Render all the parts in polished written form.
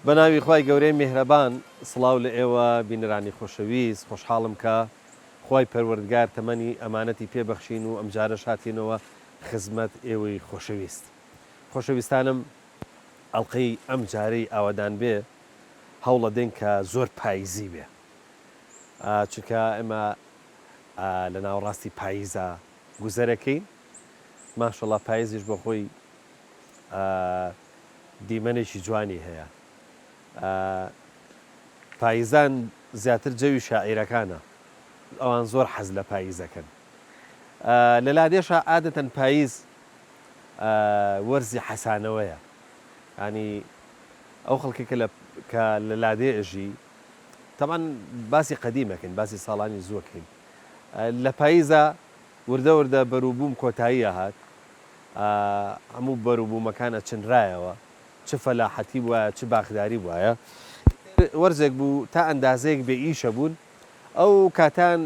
بەناوی خوای گەورەی میهرەبان سڵاو لە ئێوە بینەرانی خۆشەویست خۆشحاڵم کە خوای پەروەردگار تەمەنی ئەمانەتی پێ بەخشین و ئەمجارەش هاتینەوە خزمەت ئێوەی خۆشەویست خۆشەویستانم ئەڵقەی ئەمجارەی ئاوەدان بێ هەوڵەدەین کە زۆر پایزی بێ چونکە ئێمە لە ناوەڕاستی پایزا گوزەرەکەین ماشەڵا پایزیش بۆ خۆی دیمەنێکی جوانی هەیە. پایزان زیاتر جەوی شاعیرەکانە، ئەوان زۆر حەز لە پایز ئەکەن. لە لادێشا عادەتەن پایز وەرزی حەسانەوەیە. یانی ئەو خەڵکەی کە لە کە لە لادێ ئەژی، تەبعەن باسی قەدیم ئەکەین، باسی ساڵانی زوو ئەکەین. لە پایزا وردە وردە بەروبووم کۆتایی ئەهات، هەموو بەروبوومەکان ئەچنرایەوە، چ فەلاحەتی بوایە، چ باخداری بوایە. ئیتر وەرزێک بوو تا ئەندازەیەک بێ ئیشە بوون، ئەو کاتان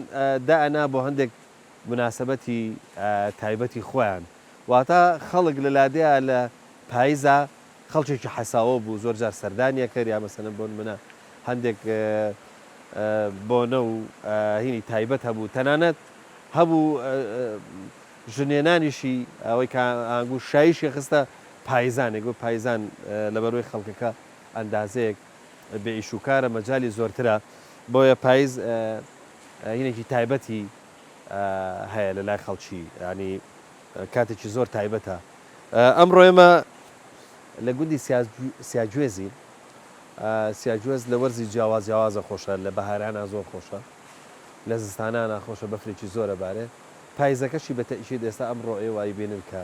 دائەنا بۆ هەندێک موناسەبەتی تایبەتی خۆیان. واتە خەڵک لە لادێیا لە پایزا خەڵکێکی حەساوە بوو، زۆر جار سەردانی ئەکرد یا مەسەلەن بۆ نموونە هەندێک بۆنە و هینی تایبەت هەبوو. تەنانەت هەبوو ژنهێنانیشی ئەوەی کە ئانگو شایشی خستە پایزانێک بۆ پایزان لەبەروەی خەڵکەکە ئەندازەیەک بێ ئیش و کارە مەجالی زۆرترە بۆیە پایز هینێکی تایبەتی هەیە لە لای خەڵکی ینی کاتێکی زۆر تایبەتە ئەمڕۆ ئێمە لە گوندی سیاگوێزین سیاگوێز لە وەرزی جیاواز جیاوازە خۆشە لە بەهارانا زۆر خۆشە لە زستانانا خۆشە بەفرێکی زۆر ئەبارێ پایزەکەشی بە تەئکید ئێستا ئەمڕۆ ئێوە ئەیبینن کە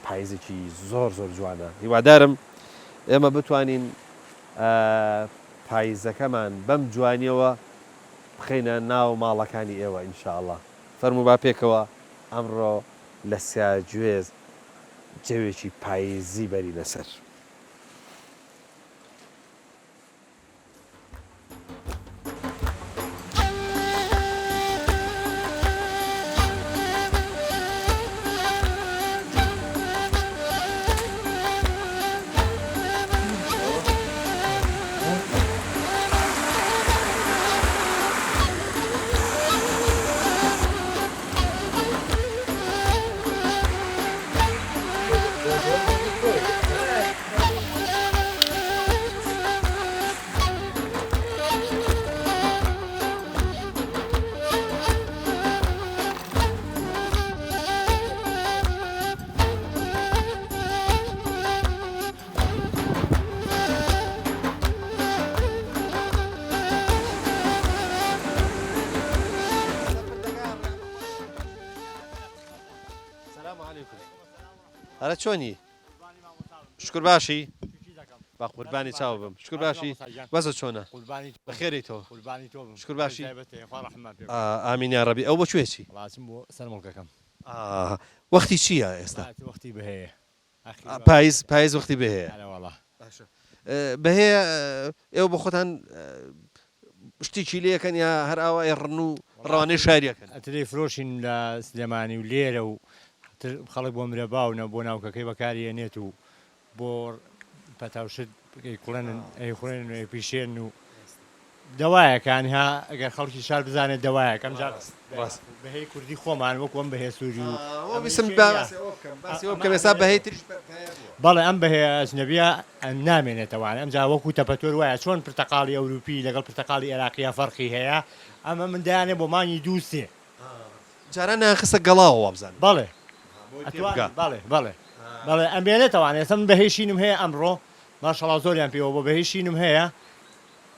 پایزێکی زۆر زۆر جوانە هیوادارم ئێمە بتوانین پایزەکەمان بەم جوانیەوە بخەینە ناو ماڵەکانی ئێوە ان شاء اللە فەرموو با پێکەوە ئەمڕۆ لە سیاگوێز جەوێکی پایزی بەرینە سەر. ئەرە چۆنی؟ شوکر باشی با قوربانی چاو بم شوکر باشی وەزە چۆنە بەخێری تۆ شوکر باشی ئامین یا ڕەبی ئەو بۆ کوێ چی سەر مڵکەکەم وەختی چییە ئێستا وەختی بهەیە پایز پایز وەختی بهەیە بەهەیە ئێوە بۆ خۆتان شتێکی لەکەن یا هەر ئاوا ئێڕن و ڕەوانەی شاریەکەن؟ ئەترێ فرۆشین لە سلێمانی و لێرە و تر خەڵک بۆ مرەبا و نە بۆ ناوکەکەی بەکاری ئەنێت و بۆ پەتا و شت ئەیکوڵێنن ئەیخورێنن و ئەیپیشێنن و دەوایەکان ها ئەگەر خەڵکی شار بزانێت دەوایەک ئەمجا ڕاست. بەهەی کوردی خۆمان وەکو ئەم بەهێ سووری و ئەوە ویستم باسی ئەوە بکەم باسی ئەوە بکەم ئێستا بەهەی تریش پەیا بووە. بەڵێ ئەم بەهەیە ئەجنەبیە نامێنێتەوە ئەمجا وەکو تەپەتۆر وایە چۆن پرتەقاڵی ئەوروپی لەگەڵ پرتەقاڵی ئێراقیە فەرقی هەیە ئەمە من دایانێ بۆ مانگی دوو سێ. جاران نایانخستە گەڵاوە وابزانم. بەڵێ بۆی پێ بگا. بەڵێ بەڵێ بەڵێ ئەمێنێتەوە ئێستا من بەهەی شینم هەیە ئەمڕۆ ماشەڵا زۆریان پێوە بۆ بەهەی شینم هەیە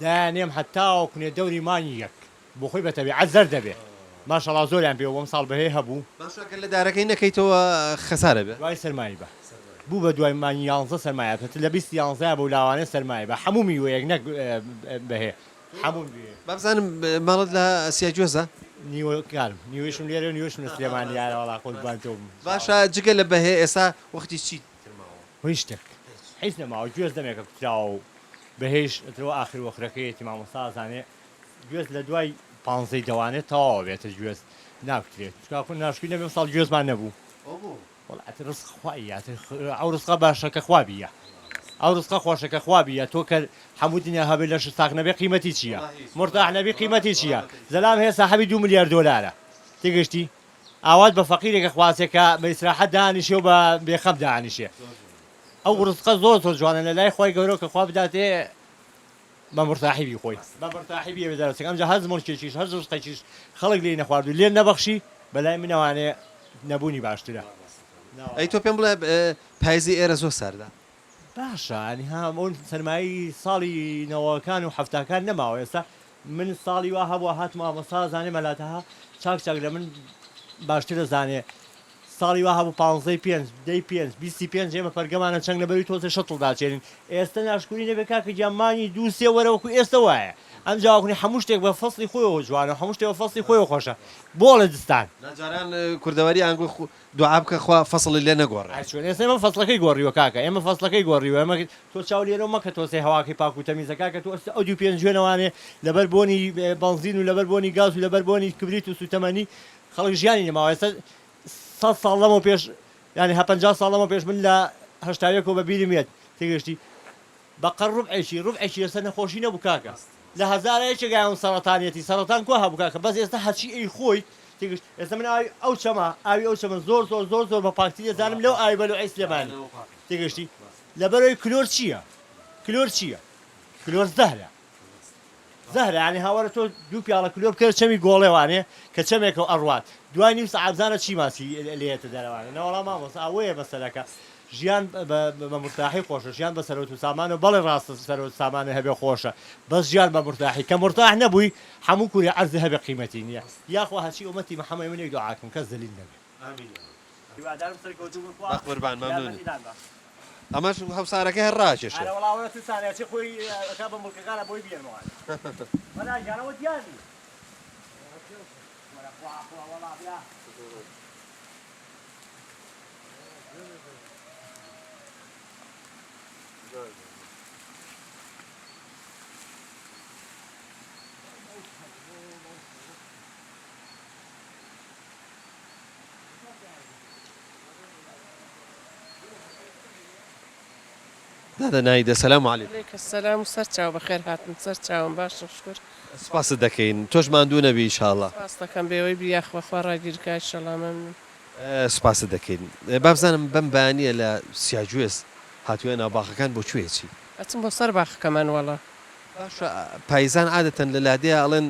دایانێم هەتاوەکونێ دەوری مانگی یەک بۆخۆی بە تەبیعەت زەرد دەبێ ماشەڵا زۆریان پێوە بۆ ئەمساڵ بەهێ هەبوو. باشە گەر لە دارەکەی نەکەیتەوە خەسار ئەبێ؟ دوای سەرمای بە بوو بە دوای مانگی یانزە سەرمایە پتر لە 20 یانزەیا بەو لاوانە سەرمای بە حەموو میوەیەک نەک بەهێ حەموو میوەیەک. با بزانم ماڵت لە سیاگوێزە؟ نیوە کارم نیوەیشم لێرە و نیوەشم لە سلێمانی یارە وەڵا قوربان تۆ بم. باشە جگە لە بەهێ ئێستا وەختی چیت تر ماوە؟ هیچ شتێک هیچ نەماوە گوێز دەمێکە کوتراوە و بەهێیش ئەترەوە ئاخر وەخرەکەیەتی مامۆستا ئەزانێ گوێز لە دوای پانزەی دەوانێ تەواو ئەبێتە گوێز ناکوترێت چونکە خۆ ناشکری نەبێ ئەمساڵ گوێزمان نەبوو ئەو بۆ؟ وەڵا ئەتر ڕزق خوایە ئەتر ئەو ڕزقە باشە کە خوا بیە. ئەو ڕزقە خۆشە کە خوا بیە تۆ کە حەموو دنیا هەبێ لەشت ساغ نەبێ قیمەتی چیە مورتاح نەبی قیمەتی چیە زەلام هەیە ساحەبی دوو ملیار دۆلارە تێگەشتی ئاوات بە فەقیرێکە خواسێ کە بە ئیسراحەت دانیشێ و بە بێخەم دانیشێ ئەو ڕزقە زۆر زۆر جوانە لە لای خوای گەورەوە کە خوا بداتێ بە مورتاحی بیخۆی بە مورتاحی بیەوێ دەرەچێک ئەمجا هەر موڵکێکیش هەر ڕزقێکیش خەڵک لێی نەخوارد و لێت نەبەخشی بەلای منەوانێ نەبوونی باشترە. ئەی تۆ پێم بڵێ پایزی ئێرە زۆر ساردە؟ باشە یانی ها ئەو سەرمایی ساڵی نەوەکان و حەفتاکان نەماوە ئێستا من ساڵی وا هەبووە هاتم مامۆستا زانێ مەلا تەها چاک چاک لە من باشتر دەزانێ ساڵی وا هەبوو پانزەی پێنج دەی پێنج بیستی پێنج ئێمە پەرگەمانە چەنگ لەبەری تۆزێ شەتڵ داچێنین ئێستە ناشکوری نەبێ کاکە گیان مانگی دوو سێ وەرە وەکو ئێستە وایە ئەمجا وەکو هەموو شتێک بە فەسڵی خۆیەوە جوانە و هەموو شتێک بە فەسڵی خۆیەوە خۆشە بۆ ئەڵێ زستان. نا جاران کوردەواری ئانگۆ دوعا بکە خوا فەسڵی لێ نەگۆڕێ. ئای چۆن ئێستا ئێمە فەسڵەکەی گۆڕیوە کاکە ئێمە فەسڵەکەی گۆڕیوە ئێمە تۆ چاو لێرەو مەکە تۆزێ هەواکەی پاک و تەمیزە کاکە تۆ ئێستا ئەو دوو پێنجوێنەوانێ لەبەر بۆنی بەنزین و لەبەر بۆنی گاز و لەبەر بۆنی کبریت و سوتەمەنی خەڵک ژیانی نەماوە ئێستا سەد ساڵ لەمەو پێش یانی هە 50 ساڵ لەمەو پێش من لە هەشتاویەکەوە بە بیرم یەت تێگەشتی بە قەر ڕوبعێکی ڕوبعێکی ئێستا نەخۆشی نەبوو کاکە لە هەزارە یەکێک ئاون سەڕەتانیەتی سەڕەتان کوا هەبوو کاکە بەس ئێستا هەرچی ئەی خۆیت تێگەشت ئێستا من ئاوی ئەو چەمە ئاوی ئەو چەمە زۆر زۆر زۆر زۆر بە پاکتری ئەزانم لەو ئاوی بەلوعەی سلێمانی تێگەشتی لەبەرەوەی کلۆر چییە کلۆر چییە کلۆر زەهرە زەهرە یانی هاوارە تۆ دوو پیاڵە کلۆر بکەرە چەمی گۆڵێ وانێ کە چەمێکە و ئەڕوات دوای نیو سەعات بزانە چی ماسی لێیەتە دەرەوانێ نەوەڵا مامۆستا ئەوەیە مەسەلەکە ژیان بە مورتاحی خۆشە ژیان بە سەرەوت و سامانەوە بەڵێ ڕاستە سەرەوت سامانە هەبێ خۆشە بەس ژیان بە مورتاحی کە مورتاح نەبووی هەموو کوری عەرزی هەبێ قیمەتی نییە یاخوا هەرچی ئومەتی محەمەی من یەک دوعاکەم کەس زەلیل نەبێ. ئامین یا رب. هیوادارم سەرکەوتوو بن خوا بەقوربان مەمنونت. یارمەتیتان با. ئەمەش هەوسارەکەی هەر ڕاکێشێ. ئەرە وەڵا ئەوە ترسانە ئەچێ خۆی ئەکا بە موڵکەکانا بۆی بێنمەوە مەلا گیان ئەوە دیار نیە وەرە خوا خوا وەڵا برا. دادە نایدە سلام علیکم. علیک السلام و سەر چاو بەخێر هاتن سەر چاوم باشم شکر. سوپاست دەکەین تۆش ماندوو نەبی ئیشاڵا. سوپاست دەکەم بێوەی بی یاخوا خوا ڕاگیر کا ئیشەڵا مەمنون. سوپاست دەکەین بابزانم بەم بەیانیە لە سیاگوێز هاتویە ناو باخەکان بۆ کوێ ئەچی؟ ئەچم بۆ سەر باخەکەمان وەڵا. باشە پایزان عادەتەن لە لادێیا ئەڵێن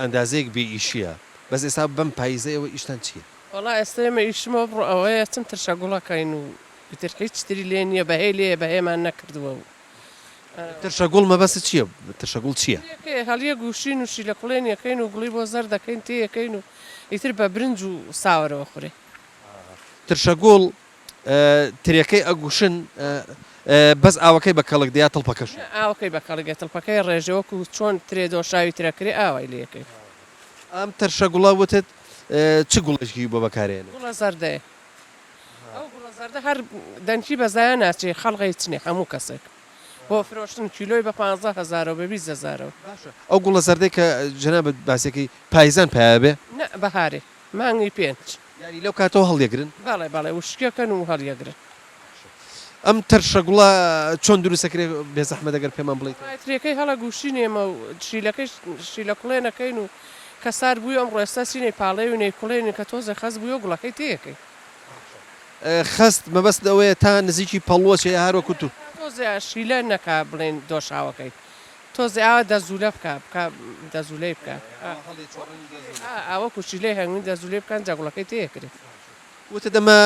ئەندازەیەک بێ ئیشیە بەس ئێستا بەم پایزە ئێوە ئیشتان چیە؟ وەڵا ئێستا ئێمە ئیشمەوە بڕۆ ئەوەیە ئەچم ترشە گوڵەکەین و ئیتر هیچ تری لێ نیە بەهێ لێیە بەهێمان نەکردووە و. ترشە گوڵ مەبەستت چیە ترشە گوڵ چیە؟ ترێکەیە هەڵیە گوشین و شیلە کوڵێن یەکەین و گوڵی بۆ زەرد دەکەین تێیەکەین و ئیتر بە برنج و ساوەرەوە خورێ. ترشە گوڵ ترێکەی ئەگوشن بەس ئاوەکەی بە کەڵک دێ یا تڵپەکەشی؟ نا ئاوەکەی بە کەڵک دێ تڵپەکەی ڕێژێ وەکو چۆن ترێ دۆشاوی ترە کرێ ئاوای لێ ئەکەین. ئەم ترشە گوڵە وتت چ گوڵێکی بۆ بەکارێنن؟ گوڵە زەردەیە ئەو گوڵە زەردە هەر دەنکی بە زایە ناچێ خەڵک ئەیچنێ هەموو کەسێک بۆ فرۆشتن کیلۆی بە پانزە هەزارەوە بە 20 هەزارەوە. باشە ئەو گوڵە زەردەی کە جەنابت باسیەکەی پایزان پیا ئەبێ؟ نا بەهارێ مانگی پێنج. یانی لەو کاتەوە هەڵیەگرن؟ بەڵێ بەڵێ وشکیەکەن و هەڵیەگرن. باشە ئەم ترشە گوڵە چۆن دروست ئەکرێ بێزەحمەت ئەگەر پێمان بڵێیتەوە؟ وەڵا ترێکەی هەڵەگوشین ئێمە و شیلەکەی شیلە کوڵێن ئەکەین و کە سارد بووی ئەمڕۆ ئێستا چینەی پاڵێوین ئەیکوڵێنین کە تۆزێ خەست بوویەوە گوڵەکەی تێیەکەین. باشە خەست مەبەستت ئەوەیە تا نزیکی پەڵووە چێ یا هەر وەکو تو. تا تۆزێ شیلە نەکا بڵێین دۆشاوەکەی تۆزێ ئاوا دەزوولە بکا بکا دەزوولەی بکا ئا وەکو شیلەی هەنگوین دەزوولەی بکا ئینجا گوڵەکەی تێیەکرێ. وتت ئەمە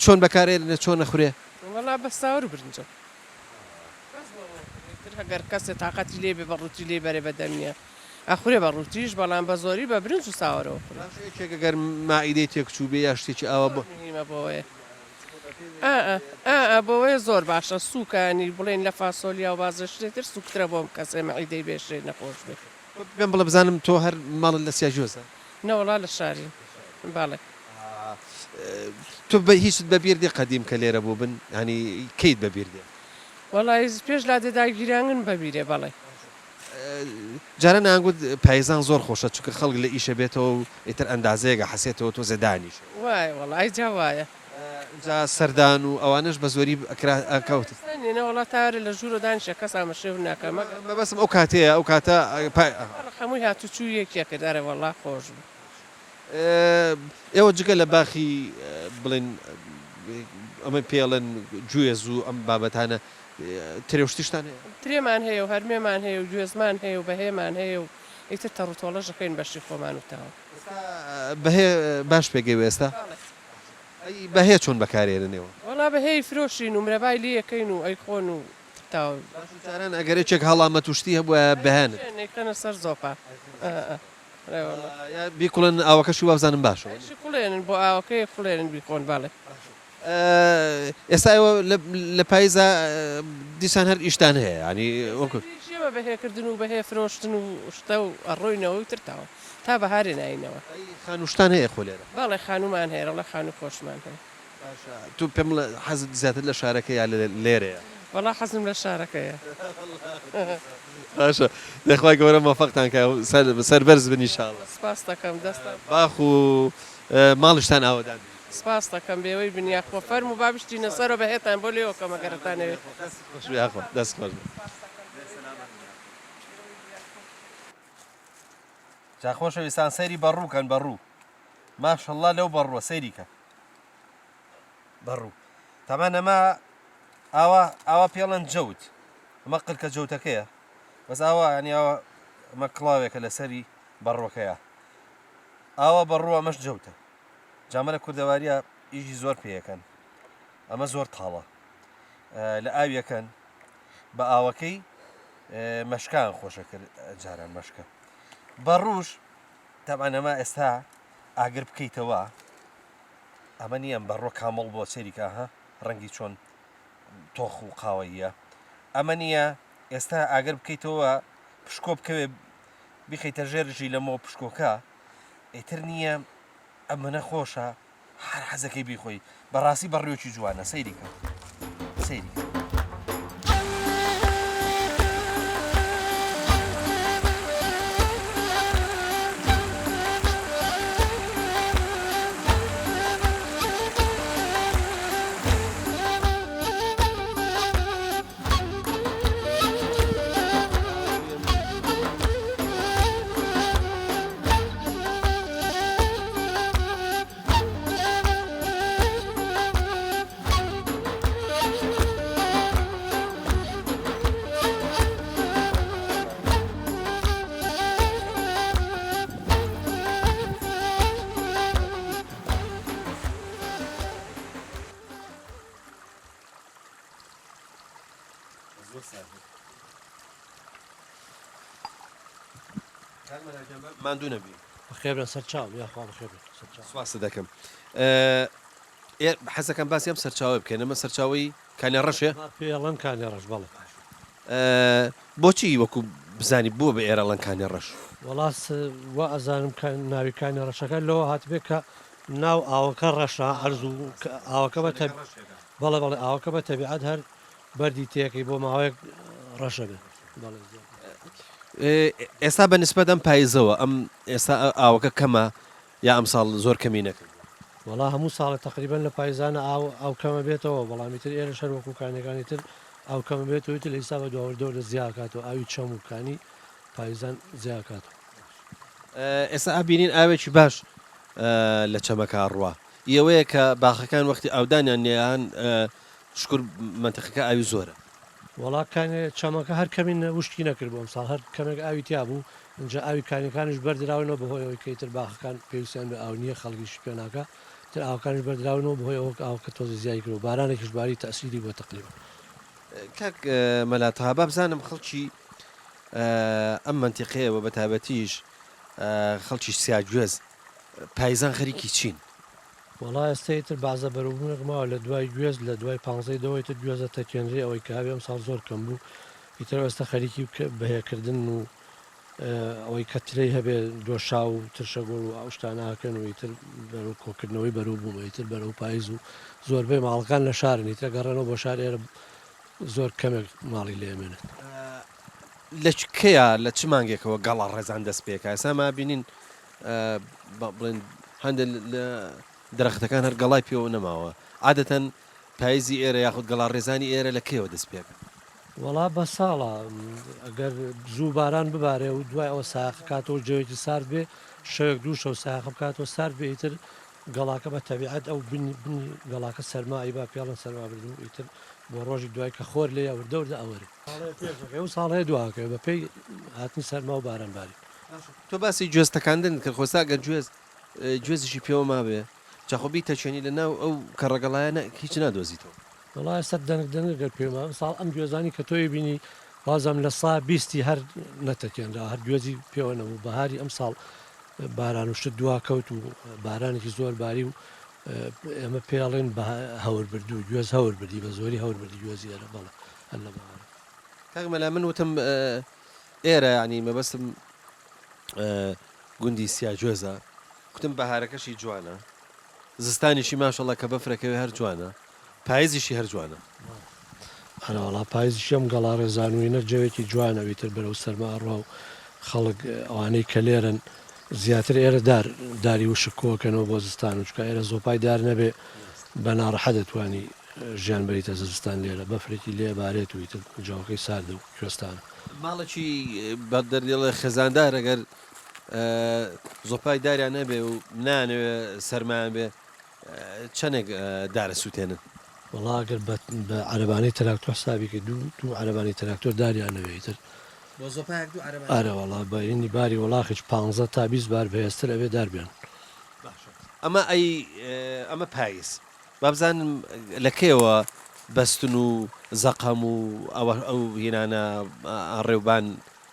چۆن بەکارێنرێ چۆن ئەخورێ؟ وەڵا بە ساور و برنجەوە بەس بۆ ئیتر ئەگەر کەسێ تاقەتی لێ بێ بە ڕووتی لێی بەرێ بە دەمیە ئەخورێ بە ڕووتیش بەڵام بە زۆری بە برنج و ساوەرەوە ئەخورێ. باشە یەکێک ئەگەر ماعیدەی تێکچووبێ یا شتێکی ئاوا بۆ. زۆر مهیمە بۆیە ئا ئا ئا بۆیە زۆر باشە سووکە ینی بڵێین لە فاسۆلیا و بازێ شتێ تر سووکترە بۆم کەسێ مەعیدەی بێشێ نەخۆش بێ. پێم بڵێ بزانم تۆ هەر ماڵت لە سیاگوێزە؟ نەوەڵا لە شارین بەڵێ. تۆ بە هیچت بە بیر دێ قەدیم کە لێرە بووبن یانی کەیت بە بیر دێ؟ وەڵا پێش لادێ داگیرانگن بە بیرێ بەڵێ. جاران ئەیانگوت پایزان زۆر خۆشە چونکە خەڵک لە ئیشە بێتەوە و ئیتر ئەندازەیەک ئەحەسێتەوە تۆزێ دانیشێ. وایە وەڵا ئەی جا وایە. ئینجا سەردان و ئەوانەش بە زۆری ئەکرا ئەکەوت. ئێستا نیە نەوەڵا تاوەرە لە ژوورۆ دانیشە کەس ئامەشێو ناکا مەگەر. مەبەستم ئەو کاتەیە ئەو کاتە پا. خەڵک هەمووی هاتوچووی یەکی ئەکرد ئەرێ وەڵا خۆش بوو. ئێوە جگە لە باخی بڵێن ئەمە پێڵێن گوێز و ئەم بابەتانە ترێ و شتیشتان هەیە؟ ترێمان هەیە و هەرمێمان هەیە و گوێزمان هەیە و بەهێمان هەیە و ئیتر تەڕوتۆڵەش ئەکەین بەشی خۆمان و تەواو. ئێستا بەهێ باش پێگەیوە ئێستا؟ بەڵێ. ئەی بەهێ چۆن بەکارێنن ئێوە؟ وەڵا بەهێی فرۆشین و مرەبای لێ ئەکەین و ئەیخۆن و تەواو. باشە جاران ئەگەر یەکێک هەڵامەت و شتی هەبوایە بەهێنن؟ ئەیخۆن ئەیخەنە سەر زۆپا. یا بیکوڵێنن ئاوەکەشی وابزانم باشە وەنیە؟ ئەیشی کوڵێنن بۆ ئاوەکەی کوڵێنن بیخۆن بەڵێ. ئێستا ئێوە لە پایزا دیسان هەر ئیشتان هەیە یانی وەکو. ئێمە بەهێ کردن و بەهێ فرۆشتن و شتە و ئەڕۆینەوە و تر تەواو تا بەهارێ ناینەوە. ئەی خانووشتان هەیە خۆ لێرە؟ بەڵێ خانوومان هەیە ڕەڵا خانووی خۆشمان هەیە. باشە تۆ پێم بڵێ حەزت زیاتر لە شارەکە یا لێرەیە؟ وەڵا حەزم لە شارەکەیە. باشە دەی خوای گەورە مۆفەقتان کا و سەربەرز بن ان شاء اللە. سپاست دەکەم دەستان. باخ و ماڵیشتان ئاوەدان بێ. سپاست دەکەم بێوەی بن یاخوا فەرموو با بشتینە سەرەوە بەهێتان بۆ لێوە کەم ئەگەر ئەتانەوێ. دەست خۆش بێ یاخوا دەست خۆش بێ. جا خۆشەویستان سەیری بەڕوو کەن بەڕوو ماشەڵڵا لەو بەڕووە سەیری کە بەڕوو تەمان ئەمە ئاوا ئاوا پێڵەن جەوت ئەمە قرکە جەوتەکەیە بەس ئاوا ینی ئاوا ئەمە کڵاوێکە لەسەری بەڕوەکەیە ئاوا بەڕوو ئەمەش جەوتە جامە لە کوردەواریە ئیشی زۆر پێیەکەن ئەمە زۆر تاڵە لە ئاویەکەن بە ئاوەکەی مەشکان خۆشە کرد جاران مەشکە بەڕوش تەبعەن ئەمە ئێستا ئاگر بکەیتەوە ئەمە نییە ئەم بەڕوە کامڵ بۆ سەیری کە ها ڕەنگی چۆن تۆخ و قاوەییە ئەمە نییە ئێستا ئاگر بکەیتەوە پشکۆ بکەوێ بیخەیتە ژێر ژیلەمۆ پشکۆکە ئیتر نییە ئەمەنە خۆشە هەر حەزەکەی بیخۆی بەڕاستی بەڕوێکی جوانە سەیری کە سەیری کە. ماندوو نەبی. بەخێربێن سەرچاو یاخوا بەخێربێن سەرچاو. سوپاست دەکەم. ئێ حەزەکەم باسی ئەم سەرچاوەیە بکەین ئەمە سەرچاوەی کانێ ڕەشە؟ پێی ئەڵێن کانێ ڕەش بەڵێ. بۆچی وەکو بزانی بۆ بە ئێرە ئەڵێن کانێ ڕەش؟ وەڵا وا ئەزانم کە ناوی کانێ ڕەشەکە لەوە هاتبێ کە ناو ئاوەکە ڕەشە عەرز و ئاوەکە بە بەڵێ بەڵێ ئاوەکە بە تەبیعەت هەر بەردی تێکەی بۆ ماوەیەک ڕەشە بێت. ئێستا بە نسبەت ئەم پایزەوە ئەم ئێستا ئاوەکە کەمە یا ئەمساڵ زۆر کەمی نەکردووە؟ وەڵا هەموو ساڵێ تەقریبەن لە پایزانە ئاو ئاو کەمە بێتەوە بەڵام ئیتر ئێرەش هەر وەکوو کانیەکانی تر ئاو کەمە بێتەوە ئیتر لە ئیستا بە دوا وردە وردە زیا ئەکاتەوە ئاوی چەم و کانی پایزان زیا ئەکاتەوە. ئێستا ئەبینین ئاوێکی باش لە چەمەکە ئەڕوا ئی ئەوەیە کە باخەکان وەختی ئاودانیان نییە شوکر مەنتیقەکە ئاوی زۆرە. وەڵا کانێ چەمەکە هەر کەمی وشکی نەکردبوو ئەمساڵ هەر کەمێک ئاوی تیا بوو ئینجا ئاوی کانیەکانیش بەردراونەوە بەهۆی ئەوەی کە ئیتر باخەکان پێویستیان بە ئاو نییە خەڵکیش پێ ناکا ئیتر ئاوەکانیش بەردراونەوە بەهۆی ئەوە کە ئاوەکە تۆزێ زیای کردووە بارانێکیش باری تەئسیری بووە تەقریبەن. کاک مەلا تەها با بزانم خەڵکی ئەم مەنتیقەیە و بەتایبەتیش خەڵکی سیاگوێز پایزان خەریکی چین؟ وەڵا ئێستا ئیتر بەعزە بەروبومێک ماوە لە دوای گوێز لە دوای پانزەی دەوە ئیتر گوێزە تەکێنرێ ئەوەی کە هەبێ ئەمساڵ زۆر کەم بوو ئیتر ئێستا خەریکی بەهێ کردن و ئەوەی کە ترێی هەبێ دۆشاو و ترشە گوڵ و ئەو شتانە ئەکەن و ئیتر بەرەو کۆکردنەوەی بەروبوومە ئیتر بەرەو پایز و زۆربەی ماڵەکان لە شارن ئیتر ئەگەڕێنەوە بۆ شار ئێرە زۆر کەمێک ماڵی لێ ئەمێنێت. لە کەیا لە چ مانگێکەوە گەڵا ڕێزان دەست پێکا ئێستا ما بینین بڵێن هەندێک لە. درەختەکان هەر گەڵای پێوە نەماوە عادەتەن پایزی ئێرە یاخود گەڵاڕێزانی ئێرە لە کەیەوە دەست پێ ئەکا؟ وەڵا بە ساڵە ئەگەر زوو باران ببارێ و دوای ئەوە سایەقە کاتەوە جەوێکی سارد بێ شەوێک دوو شەو سایەقە بکاتەوە سارد بێ ئیتر گەڵاکە بە تەبیعەت ئەو بنی بنی گەڵاکە سەرما ئەیبا پێڵن سەرما بردن و ئیتر بۆ ڕۆژی دوای کە خۆر لێیە وردە وردە ئەوەرێ. ساڵێ پێش ئەکەوێ و ساڵێ دوا ئەکەوێ بە پێی هاتنی سەرما و باران بارین. باشە تۆ باسی گوێز تەکاندنت کرد خۆ ئێستا ئەگەر گوێز گوێزیشی پێوە مابێ جا خۆ بیتەکێنی لە ناو ئەو کەڕەگەڵایە نە هیچ نادۆزیتەوە. وەڵا ئێستا دەنک دەنک گەر پێم ئەم ساڵ ئەم گوێزانی کە تۆی بینی وازم لە سا بیستی هەر نەتەکێنرا هەر گوێزی پێوە نەبوو بەهاری ئەم ساڵ باران و شت دوا کەوت و بارانێکی زۆر باری و ئێمە پێڵێن بە هەور بردوو گوێز هەور بردی بە زۆری هەور بردی گوێزی ئێرە بەڵێ هەر لە بەهارە. کاک مەلا من وتم ئێرە یانی مەبەستم گوندی سیاگوێزە کوتم بەهارەکەشی جوانە زستانیشی ماشەڵا کە بەفرەکەوێ هەر جوانە پایزیشی هەر جوانە. ئەرەوەڵا پایزیشی ئەم گەڵاڕێزانوینە جەوێکی جوانە ئیتر بەرەو سەرما ئەڕوا و خەڵک ئەوانەی کە لێرەن زیاتر ئێرە دار داری وشک کۆکەنەوە بۆ زستان و چونکە ئێرە زۆپای دار نەبێ بە ناڕەحەت دەتوانی ژیان بەریتە زستان لێرە بەفرێکی لێ بارێت و ئیتر جەوەکەی ساردە و کوێستانە. ماڵێکی بە دەردیڵێ خێزاندار ئەگەر زۆپای داریان نەبێ و نایانەوێ سەرمایان بێ چەنێک دار ئەسوتێنن؟ وەڵا گەر بە بە عەرەبانەی تراکتۆر حسابی کەی دوو دوو عەرەبانەی تراکتۆر داریان نەبێ ئیتر بۆ زۆپایەک دوو عەرەبانە؟ ئەرە وەڵا بە هینی باری وەڵاخیش پانزە تا 20 بار بەهێزتر ئەبێ دار بێن. باشە ئەمە ئەی ئەمە پایز با بزانم لە کەیەوە بەستن و زەقەم و ئەوە ئەو هینانە ڕێوبان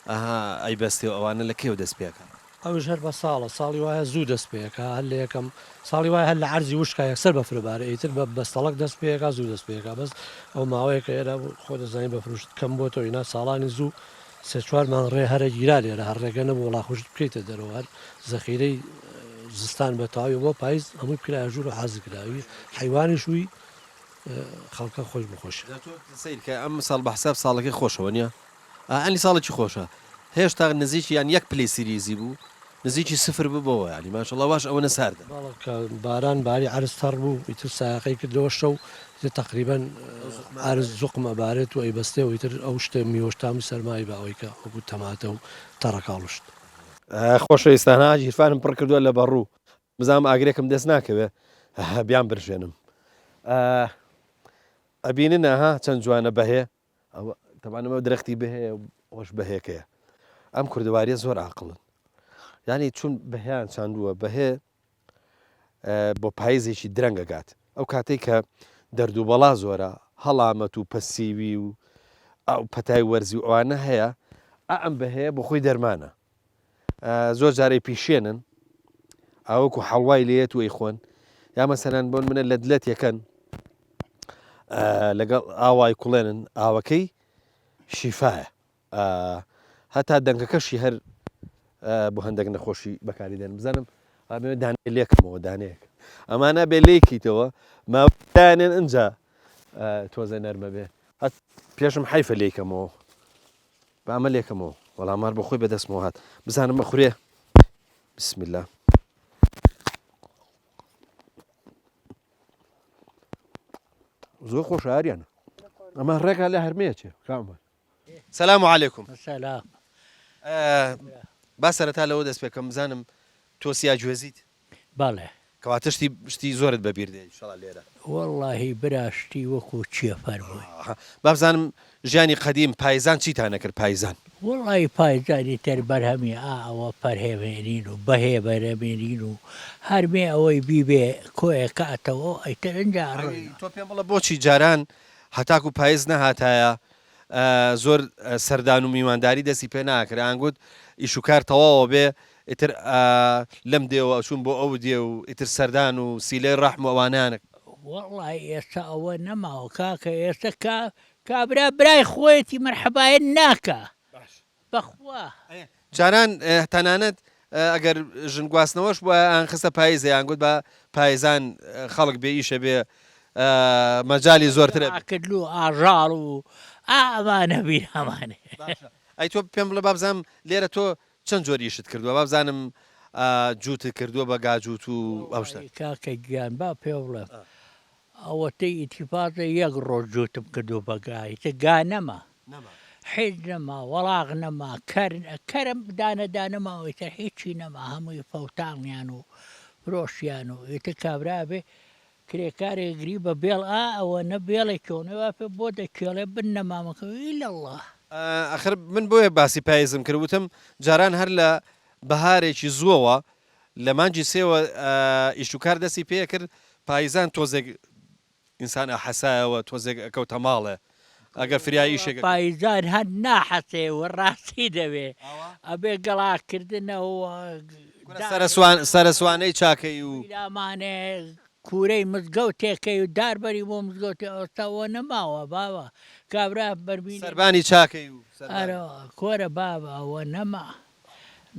ئەها ئەیبەستێ و ئەوانە لە کەیەوە دەست پێ ئەکا؟ ئەویش هەر بە ساڵە، ساڵی وایە زوو دەست پێ ئەکا، هەر لە یەکەم ساڵی وایە هەر لە عەرزی وشکا یەکسەر بەفر بارێ، ئیتر بە بەستەڵەک دەست پێ ئەکا زوو دەست پێ ئەکا، بەس ئەو ماوەیە کە ئێرە خۆ دەزانی بەفر و شت کەم بۆتەوە ئینا ساڵانی زوو سێ چوار مانگ ڕێ هەر ئەگیرا لێرە هەر ڕێگە نەبوو وەڵا خوشت بکەیتە دەرەوە هەر زەخیرەی زستان بە تەواوی بۆ پایز هەمووی بکرایە ژوور و حازر کراوی حەیوانیش وی خەڵکە خۆش بۆ خۆشی. جا تۆ سەیر کە ئەم ساڵ بە حساب ساڵەکەی خۆشە وەنیە؟ ئا ئەنی ساڵێکی خۆشە هێشتا نزیکی یان یەک پلەی سیلیزی بوو نزیکی سفر ببۆوە یانی ماشەڵا واش ئەوەنە ساردە. بەڵێ کە باران باری عەرز تەڕ بوو ئیتر سایەقەی کردەوە شەو ئیتر تەقریبەن عەرز زوقم ئەبارێت و ئەیبەستێ و ئیتر ئەو شتە میوەش تامی سەرمای بە ئەوەی کە وەکوو تەماتە و تەڕەکاڵ و شت. خۆشەویستان ها گیرفانم پڕ کردووە لە بەڕوو بزانم ئاگرێکم دەست ناکەوێ بیان برژێنم ئەبینن ها چەند جوانە بەهێ ئەوە تەبعەن ئەمە درەختی بەهێیە و ئەوەش بەهێکەیە ئەم کوردەواریە زۆر ئاقڵن یعنی چون بەهیان چاندووە بەهێ بۆ پایزێکی درەنگەگات ئەو کاتێک کە دەرد و بەڵا زۆرە هەڵامەت و پەسیوی و ئەو پەتای وەرزی و ئەوانە هەیە ئەم بەهەیە بۆ خۆی دەرمانە زۆر جارەی پیشێنن ئاوەکو حەڵوای لێت و ئەیخۆن یا مەسەلەن بۆن منە لە دلەت یەکەن لەگەڵ ئاوای کوڵێنن ئاوەکەی شیفایە هەتا دەنگەکەشی هەر بۆ هەندێک نەخۆشی بەکاری دێن بزانم دانێ لێکەمەوە دانەیەک ئەمانە بێ لێکیتەوە ماوەدانێن ئەجا تۆزە نەرمە بێ پێشم حیفە لێکەمەوە با ئەمە لێکەمەوە وەڵا مار بۆ خۆی بەدەستمەوە هات بزانم ئەخورێ بسم الله زۆر خۆشە ئاریان ئەمە ڕێکا لە هەرمەیە چێ کامە سلام علیکم سلام با سەرەتا لەوە دەست پێکەم بزانم تۆ سیا گوێزیت بەڵێ. کەواتە شتی شتی زۆرت بە بیر دێ ئیشەڵا لێرە. وەڵاهی برا شتی وەکو چیە فەرمووی. ئاها با بزانم ژیانی قەدیم پایزان چیتان ئەکرد پایزان؟ وەڵاهی پایزانی تر بەرهەمی ئا ئەوە پەرهێمێنین و بەهێ بەرەمێنین و هەرمێ ئەوەی بیبێ کۆیە کاتەوە ئیتر ئینجا ئەی ئەڕۆینەوە. تۆ پێم بڵێ بۆچی جاران هەتاکو پایز نەهاتایە زۆر سەردان و میوانداری دەستی پێ ناکرا ئەیانگوت ئیش و کار تەواوە بێ ئیتر لەم دێوە ئەچوون بۆ ئەو دێ و ئیتر سەردان و سیلەی ڕەحم و ئەوانەیان وەڵای ئێستا ئەوە نەماوە کاکە ئێستا کا کابرا برای خۆیەتی مەرحەبایە ناکا بەخوا. جاران تەنانەت ئەگەر ژن گواستنەوەش بوایە ئەیان خستە پایزێ ئەیان گوت با پایزان خەڵک بێ ئیشە بێ مەجالی زۆرترە بێ. ئاکردن و ئاژاڵ و ئا ئەمانە بیرامانێ. باشە ئەی تۆ پێم بڵێ بابزانم لێرە تۆ چەند جۆر ئیشت کردووە بابزانم. جووتت کردووە بە گاجووت و ئەو شتە. وەڵاهی کاکە گیان با پێ بڵێم ئەوەتەی ئیتیفاقە یەک ڕۆژ جووتم کردووە بە گا ئیتر گا نەما حیچ نەما وەڵاغ نەما کەر کەرم دانە دانە ماوە ئیتر هیچی نەما هەمووی فەوتانیان و فرۆشیان و ئیتر کابرا بێ کرێکارێک گری بە بێڵ ئا ئەوەنە بێڵێ کۆنێ وا پێ بۆ دەکێڵێ بن نەمامەکە ئیلەڵا. ئەخر من بۆیە باسی پایزم کرد وتم جاران هەر لە بەهارێکی زووەوە لە مانگی سێوە ئیش و کار دەستی پێ کرد پایزان تۆزێک ئینسان ئەحەسایەوە تۆزێک ئەکەوتە ماڵێ ئەگەر فریای ئیشێک ئەکەوت. پایزان هەر ناحەسێ و ڕاستی دەوێ ئەبێ گەڵا کردنە و کورە سەرەسوانەی چاکەی و. بیرامانێ کوورەی مزگەوتێکەی و دار بەری بۆ مزگەوتێ ئێستا ئەوە نەماوە بابە کابرا بەربینی. سەربانی چاکەی و سەربانی. ئەرە کۆرە بابە ئەوە نەما.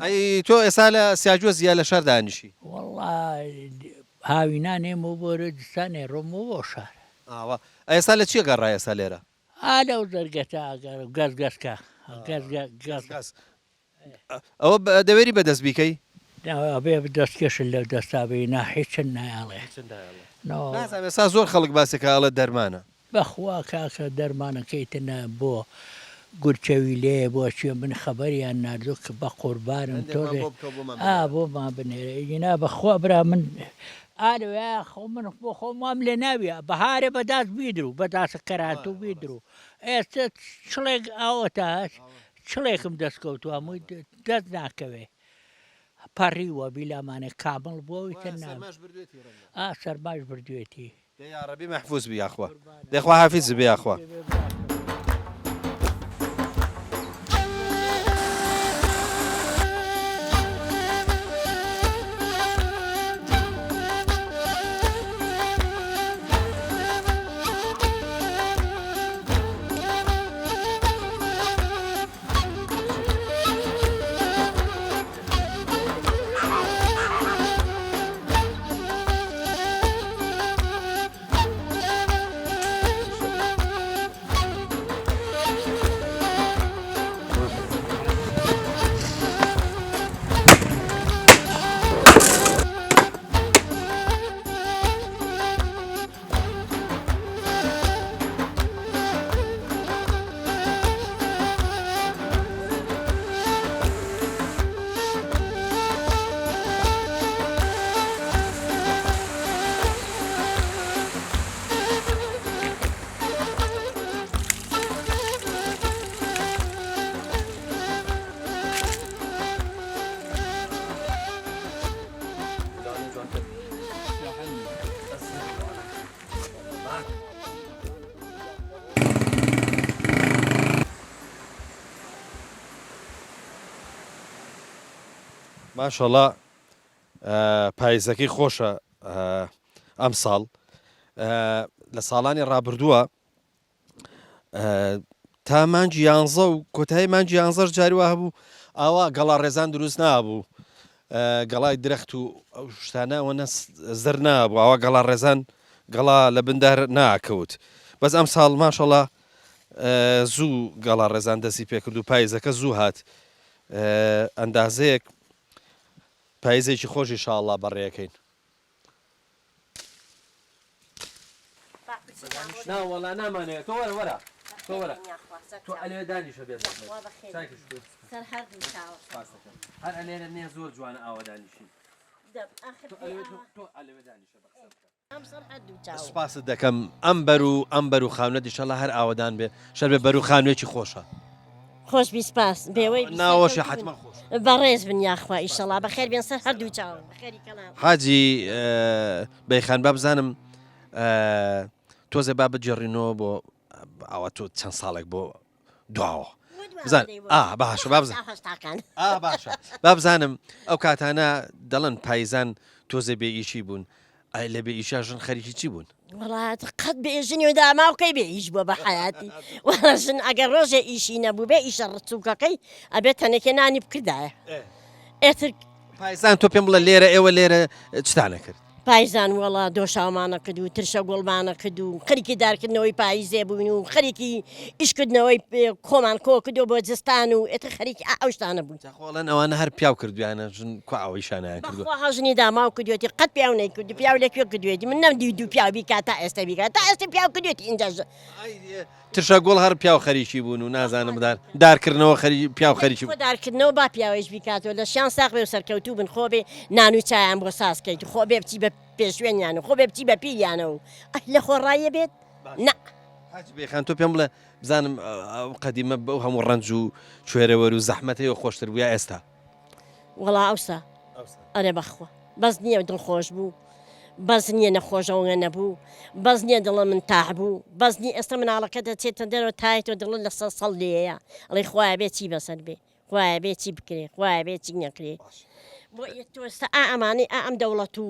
ئەی تۆ ئێستا لە سیاجۆز یا لە شار دانیشی؟ وەڵا هاوینان ئێمە بۆ زستانێ ڕۆمەوە بۆ شار. ئاوا ئێستا لە چی ئەگەڕای ئێستا لێرە؟ ئا لەو زەرگەتە ئەگەڕێم گەز گەزکە گەز گەز. گەز ئەوە دەوێری بە دەست بیکەی؟ نا ئەبێ دەستکێشت لەو دەستا بێ نا هیچت نایەڵێ. هیچت نایەڵێ. نازانم ئێستا زۆر خەڵک باسێکە ئەڵێ دەرمانە. بەخوا کاکە دەرمانەکەی تر نا بۆ گورچەوی لێیە بۆ چیە من خەبەریان ناردوە کە بەقوربانم هەندێکمان تۆزێ بۆ بکە و بۆمان ئا بنێرە. بۆمان بنێرە ئینا بەخوا برا من ئا لەوێ خۆ من بۆ خۆم وام لێ ناویە بەهارێ بە داس بیدرو بە داسە کەراتو بیدرو ئێستە چڵێک ئاوەتا هەس چڵێکم دەست کەوتوە هەمووی دەست ناکەوێ پەڕیوە بیلامانێ کامڵ بووە ئیتر وایە نا سەرماش بردوێتی ڕەنگە. ئا سەرماش بردوێتی. دەی یاڕەبی مەحفوز بی یاخوا دەی خوا حافیزت بێ یاخوا. ماشەڵا پایزەکەی خۆشە ئەمساڵ لە ساڵانی ڕابردووە تا مانگی یانزە و کۆتایی مانگی یانزەش جاری وا هەبوو ئاوا گەڵا ڕێزان دروست نابوو گەڵای درەخت و ئەو شتانە ئەوەنە زەر نابوو ئاوا گەڵا ڕێزان گەڵا لە بندار ناکەوت بەس ئەم ساڵ ماشەڵا زوو گەڵا ڕێزان دەستی پێکرد و پایزەکە زوو هات ئەندازەیەک پایزێکی خۆش ئیشاڵڵا بەڕێەکەین. نا وەڵا نامانەوێت تۆ وەرە وەرە تۆ وەرە تۆ ئەلێ دانیشە بێ زەحمەت سپاستەکەم هەر ئەلێرە نێ زۆر جوانە ئاوا دانیشین تۆ ئەلێ تۆ ئەلێ دانیشە بە قسە بکە سپاست دەکەم ئەم بەر و ئەم بەر و خاونەت ئیشەڵا هەر ئاوەدان بێ شەر بێ بەر و خانوێکی خۆشە. خۆش بی سپاس بێوەی ناوەشی حتمما خۆش بەڕێز بن یاخوا ئیشەڵا بەخێر بێن سەر هەردوو چاو بەخێری کەڵام. حاجی بەیخان با بزانم تۆزێ با بگێڕینەوە بۆ ئەوە تۆ چەند ساڵێک بۆ دواوە بزان ئا باشە با بزان ئا باشە با بزانم ئەو کاتانە دەڵێن پایزان تۆزێ بێ ئیشی بوون ئای لە بێ ئیشا ژن خەریکی چی بوون؟ وڵات قەت بێ ژنی و داماوکەی بێ ئیش بووە بە حیاتی وەڵا ژن ئەگەر ڕۆژێ ئیشی نەبوو بێ ئیشە ڕچووکەکەی ئەبێت تەنێکێ نانی بکردایە ئێتر پایزان تۆ پێم بڵێ لێرە ئێوە لێرە چتانە کرد؟ پایزان وەڵا دۆشاومانە کرد و ترشە گوڵمانە کرد و خەریکی دارکردنەوەی پایزێ بووین و خەریکی ئیشکردنەوەی خۆمان کۆ کردو بۆ زستان و ئێتر خەریکی ئا ئەو شتانە بووین. جا خۆ ئەڵێن ئەوانە هەر پیاو کردویانە ژن کوا ئەو ئیشانەیان کردوە. بەخوا هەر ژنی داماو کردوێتی قەت پیاو نەیکردو پیاو لە کوێ کردوێتی من نەمدیدوو پیاو بیکات تا ئێستا بیکات تا ئێستا پیاو کردوێتی ئینجا ژن. ترشە گوڵ هەر پیاو خەریکی بوون و نازانم دار دارکردنەوە خەری پیاو خەریکی بوون. دارکردنەوە با پیاویش بیکاتەوە لەشیان ساغ بێ و سەرکەوتوو بن خۆ بێ نان و چایان بۆ ساز کەیت و خۆ بێ بچی بە پێشوێنیان و خۆ بێ بچی بە پیریانەوە و ئەه لە خۆڕاییە بێت نا. حاجی بێخان تۆ پێم بڵێ بزانم ئەو قەدیمە بەو هەموو ڕەنج و کوێرەوەر و زەحمەتەیەوە خۆشتر بوو یا ئێستا؟ وەڵا ئەوسا ئەرێ بەخوا بەس نییە دڵخۆش بوو بەس نییە نەخۆش ئەوەنە نەبوو بەس نییە دڵە من تاح بوو بەس نییە ئێستا مناڵەکە دەچێتە دەرەوە تایتەوە دڵت لە سەر سەڵ لێیە ئەڵێی خوایە بێ چی بەسەر بێ خوایە بێ چی بکرێ خوایە بێ چی نەکرێ بۆ تۆ ئێستا ئا ئەمانەی ئا ئەم دەوڵەت و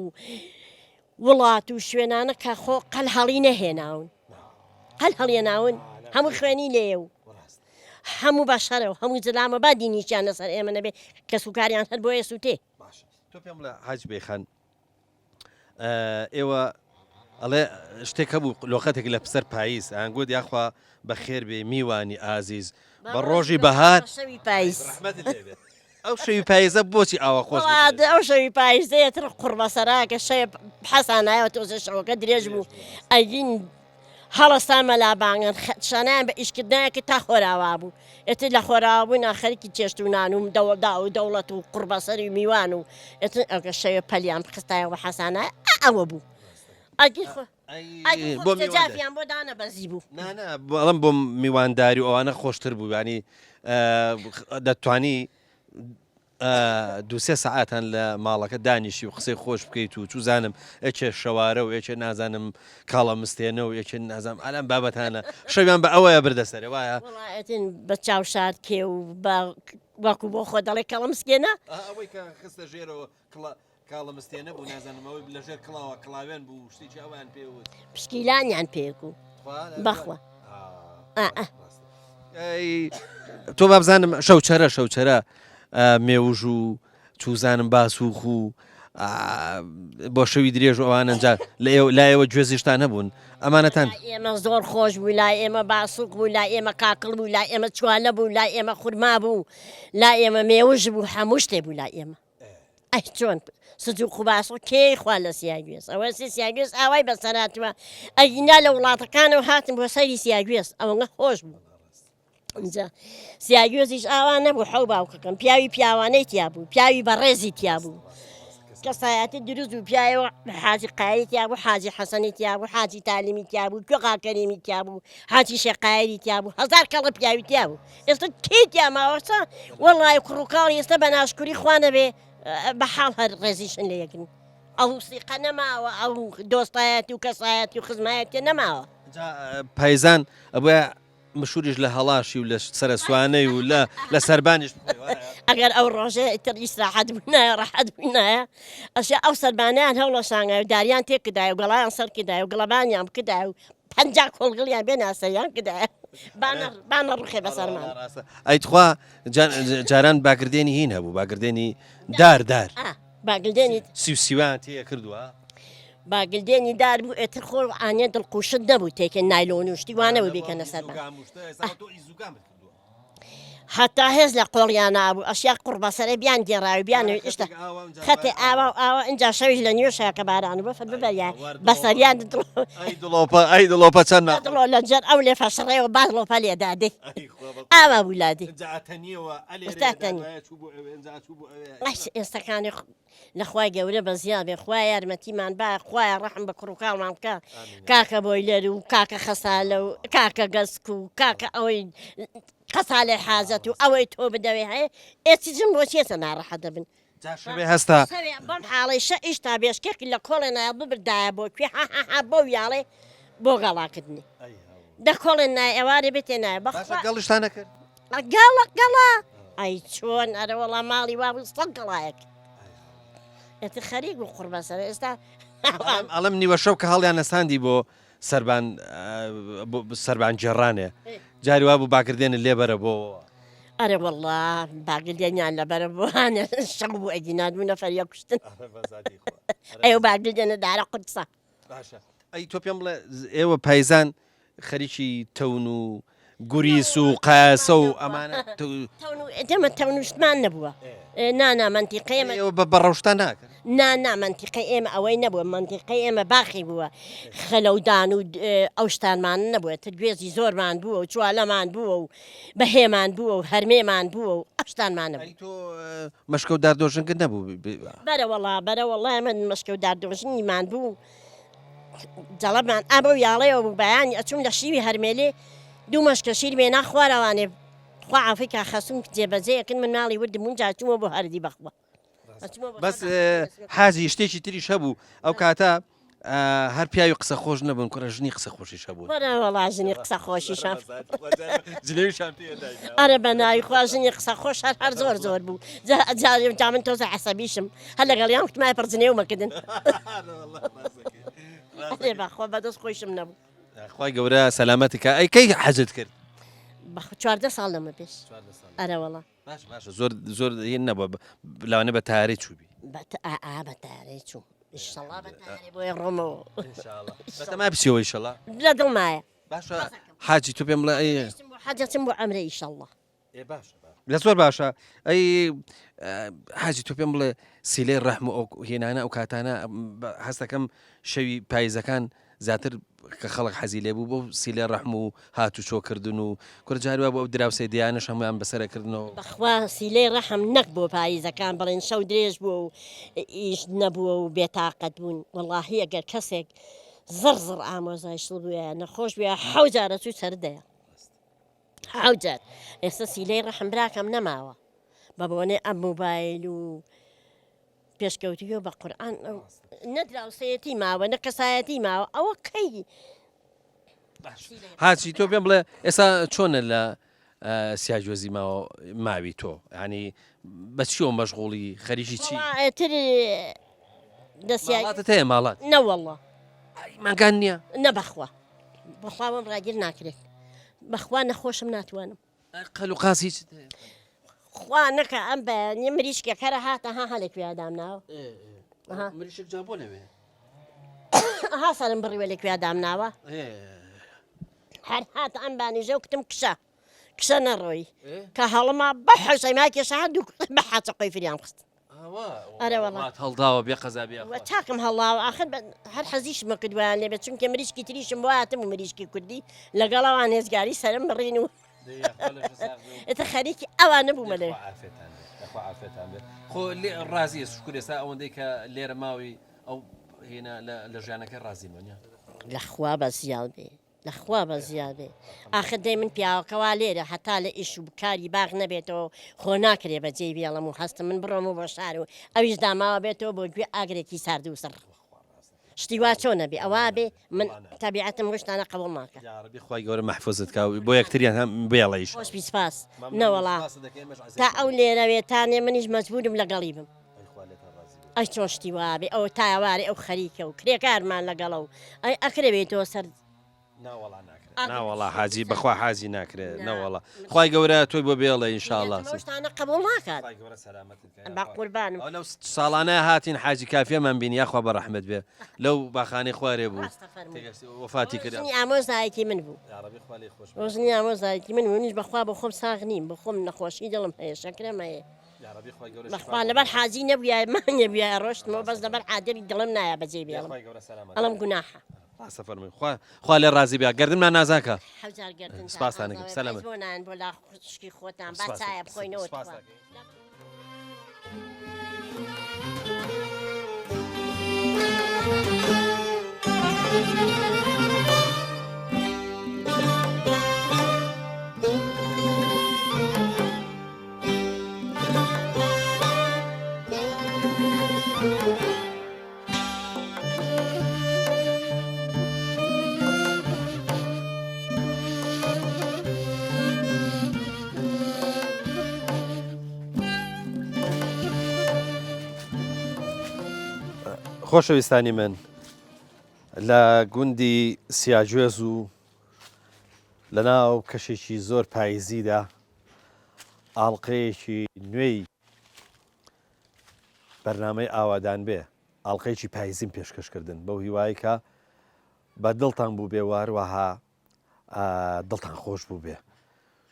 وڵات و شوێنانە کە خۆ قەل هەڵی نەهێناون قەل هەڵیەناون هەموو خوێنی لێیە و هەموو بەشەرە و هەموو زلامە با دینیشیان لەسەر ئێمە نەبێ کەسوکاریان هەر بۆیە سووتێ. باشە تۆ پێم بڵێ حاجی بێخان ئێوە ئەڵێ شتێک هەبوو لۆقەتێک لە پسەر پاییز ئەیانگوت یاخوا بەخێر بێ میوانی ئازیز بە ڕۆژی بەهار شەوی پاییز ڕەحمەتت لێ بێت ئەو شەوی پاییزە بۆچی ئاوا خۆش بوو؟ ئەو شەوی پاییزەیە تر قوڕبەسەراکە شەوێ حەسانایەوە تۆزێ شەوەکە درێژ بوو ئەگین هەڵەستا مەلا بانگەن شانیان بە ئیشکردنایە کرد تا خۆراوا بوو ئێتر لە خۆراوا بووینا خەریکی چێشت و نان و دەوڵدا و دەوڵەت و قوڕبەسەری و میوان و ئێتر ئەوکە شەوێ پەلیان بخستایە و حەسانایە ئا ئەوە بوو ئەگیر خۆ ئەگیر خۆ بۆ کچە میوانداری. جافیان بۆ دانەبەزی بوو. نا نا بەڵام بۆ میوانداری و ئەوانە خۆشتر بوو یانی دەتوانی دوو سێ سەعاتان لە ماڵەکە دانیشی و قسەی خۆش بکەیت و چوزانم یەکێ شەوارە و یەکێ نازانم کاڵە مستێنە و یەکێ نازانم ئالام بابەتانە شەویان بە ئەوەیە بردە سەرێ وایە؟ وەڵا ئەتن بە چاو شار کێ و بە وەکو بۆ خۆ دەڵێ کەڵە مسکێنە؟ ئەوەی کە خستە ژێرەوە کڵە کاڵە مستێنە بوو نازانم ئەوەی لە ژێر کڵاوە کڵاوێن بوو شتێکی ئەویان پێ وت. پشکیلانیان پێ گوو بەخوا. تۆ بابزانم شەوچەرە شەوچەرە مێوژ و چوزانم باسوخ و بۆ شەوی درێژ و ئەوانە جا لایەوە گوێزیشتان هەبوون ئەمانەتان ئێمە زۆر خۆش بوو لای ئێمە باسوک بوو لای ئێمە کاکڵ بوو لای ئێمە چوالە بوو لای ئێمە خورما بوو لای ئێمە مێوژ بوو هەموو شتێ بوو لای ئێمە ئەی چۆن سجوق و باسق کێی خوا لە سیاگوێز ئەوە سی سیاگوێز ئاوای بەسەراتوە ئەگینا لە وڵاتەکانەوە هاتن بۆ سەری سیاگوێز ئەوەنە خۆش بوو ئینجا سیاگوێزیش ئاوا نەبوو حەو باوکەکەم پیاوی پیاوانەی تیا بوو پیاوی بەڕێزی تیا بوو کەسایەتی دروست و پیاوە حاجی قاری تیا بوو حاجی حەسەنی تیا بوو حاجی تالیمی تیا بوو کوێغا کەریمی تیا بوو حاجی شێقایری تیا بوو هەزار کەڵە پیاوی تیا بوو ئێستا کێی تیا ماوە چا وەڵای کوڕ و کاڵی ئێستا بە ناشکوری خوا نەبێ بە حاڵ هەر ڕێزیشن لە یەکن ئەو سیقە نەماوە ئەو دۆستایەتی و کەسایەتی و خزمایەتی نەماوە. جا پایزان ئەبوایە مشوریش لە هەڵاشی و لە سەرەسوانەی و لە لە سەربانیش بخۆی وایە؟ ئەگەر ئەو ڕۆژە ئیتر ئیسراحەت بووینایە ڕەحەت بووینایە ئەشێ ئەو سەربانەیان هەڵوەشانایە و داریان تێکردایە و گەڵایان سەر کردایە و گڵەبانیان بکردایە و 50 کۆڵگڵیان بێ ناسەریان کردایە با نەڕوخێ بەسەرمان. ئەی تخوا جاران باگردێنی هین هەبوو باگردێنی دار دار باگردێنی سی و سیوان تێ کردووە باگلدێنی دار بوو ئێتر خۆ ئانێ دڵقوشت نەبوو تێکە نایلۆن و شتی وانەبوو بیکەنە سەربان. هەتا هێز لە قۆڵیان نابوو ئەشیا قوڕبەسەرێ بیان گێڕاوی بیان ئشتا خەتێ ئاوا و ئاوا ئینجا شەویش لە نوێشە کە باران و بەفر ببەریان بەسەریان دڵ ئەی دڵۆپە ئەی دڵۆپە چەند ناخۆشە. دڵۆ لەنجەر ئەو لێفە شڕێوە با دڵۆپە لێدا دێ ئاوا بوو لادێ ئینجا ئەتەنیەوە ئەلێرێ ئێستا تەنی. دوایە چوو بۆ ئەوێ ئینجا چوو بۆ ئەوێ. ئەش ئێستەکانی لە خوای گەورە بەزیاد بێ خوایە یارمەتیمان با خوایە ڕەحم بە کوڕ و کاڵمان بکە کاکە بۆیلەر و کاکە خەسالە و کاکە گەسک و کاکە ئەوەی خەسالەی حازەت و ئەوەی تۆ بدەوێ هەیە ئێچی جن بۆ چێتە ناڕەحەت دەبن جا شەوێ هەستا شەوێ بەم حاڵەی شە ئیشتا بێشکێک لە کۆڵێ نایە ببردایە بۆ کوێ ها ها ها بۆ ویاڵێ بۆ گەڵاکردنی دە کۆڵێ نایە ئێوارێ بێتێ نایە باشە بەخوا گەڵیشتان نەکرد گەڵە گەڵا ئەی چۆن ئەرەوەڵا ماڵی وابوو سەد گەڵایەک ئێتر خەریک بوو قوڕ بەسەر ئێستا ئەڵێم نیوە شەو کە هەڵیان نەساندی بۆ سەربان سەربان گێڕانێ جاری وا بوو باکردێنە لێبەرە بۆ. ئەرێ وەڵڵا باگردێنیان لەبەرە بۆ هانێ شەق بوو ئەگینا دوو نەفەر یەک کوشتن. ئەرێ بە زاتی خوا. ئەیو باگردێنە دارە قودسە. باشە ئەی تۆ پێم بڵێ ئێوە پایزان خەریکی تەون و گوریس و قاسە و ئەمانە ئێمە تەون و شتمان نەبووە نا نا مەنتیقەی ئێمە ئێوە بە ڕەوشتان ناکەن؟ نا نا مەنتیقەی ئێمە ئەوەی نەبووە مەنتیقەی ئێمە باخی بووە خەلەودان و ئەو شتانمان نەبووە تر گوێزی زۆرمان بووە و چوالەمان بووە و بەهێمان بووە و هەرمێمان بووە و ئەو شتانمان نەبوو. ئەی تۆ مەشکە و داردۆژنگت نەبوو؟ بەرە وەڵا بەرە وەڵا ئێمە مەشکە و داردۆژنگیمان بوو جەڵەبمان ئا بەو یاڵەیەوە بوو بەیانی ئەچووم لە شیوی هەرمێلێ دوو مەشکە شیر مێنا خوارەوانێ خوا عافی کا خەسوم جێبەجێ ئەکرد من ماڵی وردم بوون جا چوومەوە بۆ هەردی بەخوا بەس حاجی شتێکی تریش هەبوو ئەو کاتە هەر پیاوی قسە خۆش نەبوون کوڕە ژنی قسە خۆشیش هەبوون وەڵا ژنی قسە خۆشیش ئەرە بە ناوی خوا ژنی قسە خۆش هەر هەر زۆر زۆر بوو جا من تۆزە عەسەبیشم هەر لەگەڵیان کوتمایە پڕ جنێو مەکردن ئەرێ بەخوا بەدەست خۆیشم نەبوو خوای گەورە سەلامەتی کا ئەی کەی حەجت کرد؟ بەخوا 14 ساڵ لەمە پێش ئەرە وەڵا باش باشە زۆر زۆر هین نەبووە لەوانە بە تارەی چووبی ئا بە تارەی چووم ئیشەڵا بە تارەی بۆیە ڕۆمەوە بەتەما بچیەوە ئیشەڵا لە دڵمایە باشە حاجی تۆ پێم بڵێ ئەی حەجەچم بۆ عەمرە ئیشەڵا لە زۆر باشە ئەی حاجی تۆ پێم بڵێ سیلەی ڕەحم و ئەو هێنانە ئەو کاتانە هەستەکەم شەوی پایزەکان زیاتر کە خەڵک حەزی لێ بوو بۆ سیلەی ڕەحم و هاتوچۆ کردن و کورە جاری وا بوو ئەو دراوسێ دیانەش هەموویان بەسەرە کردنەوە. بەخوا سیلەی ڕەحم نەک بۆ پایزەکان بڵێن شەو درێژ بووە و ئیش نەبووە و بێتاقەت بوون وەڵاهی ئەگەر کەسێک زڕ زڕ ئامۆزای شڵ بووە نەخۆش بووە حەو جارە چوو سەردەیە حەو جار ئێستا سیلەی ڕەحم براکەم نەماوە بە بۆنەی ئەم موبایل و پێشکەوتووە بە قورئان ئەو نە دراوسێیەتی ماوە نە کەسایەتی ماوە ئەوە کەی هاچی تۆ پێم بڵێ ئێستا چۆنە لە سیاجۆزی ماوە ماوی تۆ ینی بە چیەوە مەشغوڵی خەریکی چی تر دەسیاتت هەیە ماڵات نەوەڵە ماگان نییە نە بەخوا بەخواوەم ڕاگیر ناکرێت بەخوا نەخۆشم ناتوانم قەل و قاز هیچت هەیە؟ خوا نەکا ئەم بەیانیە مریشکێک هەرە هاتە ها ها لە کوێیا دامناوە ئەها. مریشک جا بۆ لەوێ؟ ها سەرم بڕیوە لە کوێیا دامناوە هەر هاتە ئەم بانیژە و کتم کشە کشە نەڕۆی کە هەڵما بە حوسەی ما کێشە هەردوو بە حاچە قۆی فریام خست ئەرێ وەڵا. وات هەڵداوە بێ قەزا بێ وە چاکم هەڵاوە ئاخر هەر حەزیشمە کرد وایان لێ بێت چونکە مریشکی تریشم بۆ هاتم و مریشکی کوردی لەگەڵ ئەوان هێزگاری سەرم بڕین و ئێتر خەریکی ئەوان نەبوومە لێ خۆ لێ ڕازیە شکر ئێستا ئەوەندەی کە لێرە ماوی ئەو هێنا لە ژیانەکە ڕازی مەنە لەخوا بە زیاد بێ لەخوا بەزیاد بێ ئاخر دەی من پیاوەکە وا لێرە هەتا لە ئیش و کاری باخ نەبێتەوە خۆ ناکرێ بە جێی بێڵم و هەستم من بڕۆم و بۆ شار و ئەویش داماوە بێتەوە بۆ گوێ ئاگرێکی سارد و سڕ شتی وا چۆنە بێ ئەوا بێ من تەبیعەتم ئەو شتانە قبوڵ ناکا. یاڕەبی خوای گەورە مەحفوزت کا و بۆ یەکتریان هەم بێڵێیش. خۆش بی سپاس نەوەڵا تا ئەو لێرە بێ تا نێ منیش مەجبورم لەگەڵی بم. ئەی چۆن شتی وا بێ ئەوە تا ئێوارێ ئەو خەریکە و کرێکارمان لەگەڵە و ئەی ئەکرێ بێیتەوە سەر ناوەڵا ناکرێ ناوەڵا حاجی بەخوا حاجی ناکرێ نەوەڵا خوای گەورە تۆی بۆ بێڵێ ان شاء الله ئەو شتانە قبوڵ ناکات خوای گەورە سەلامەتت کە بە قوربانم ئەو لەو ساڵانە هاتین حاجی کافیەمان بینی یاخوا بە ڕەحمەت بێ لەو باخانەی خوارێ بوو ڕاستە فەرموو تێگەشتی وەفاتی کرد ژنی ئامۆزایەکی من بوو یاڕەبی خوا لێی خۆش بێ ژنی ئامۆزایەکی من بوو منیش بەخوا بۆ خۆم ساغ نیم بۆ خۆم نەخۆشی دڵم هەیە شەکرەم هەیە بەخوا لەبەر حاجی نەبوویایە مانگێ بوویایە ڕۆشتمەوە بەس لەبەر عادلی دڵم نایە بەجێی بێڵم ئەڵێم گوناحە. ڕاستە فەرمووی خوا خوا لێ ڕازی بێ گەردنمان نازاکە حەوجار گەردنتان سپاستان دەکەم ئازاوێ سەلامەت پەیز بۆ نایەن بۆ لا خوشکی خۆتان با سپاس چایە بخۆینەوە سپاس تخوا. دەکەین. خۆشەویستانی من لە گوندی سیاگوێز و لە ناو کەشێکی زۆر پایزیدا. ئاڵقەیەکی نوێی بەرنامەی ئاوادان بێ ئاڵقەیەکی پایزیم پێشکەش کردن بەو هیوای کە بە دڵتان بوو بێ و هەروەها دڵتان خۆش بوو بێ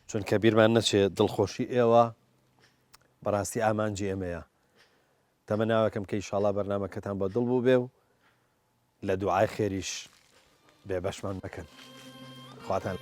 چونکە بیرمان نەچێ دڵخۆشی ئێوە بەڕاستی ئامانجی ئێمەیە تەمەناوەکەم کە ئیشاڵا بەرنامەکەتان بە دڵ بوو بێ و لە دوعای خێریش بێبەشمان مەکەن. خواتان.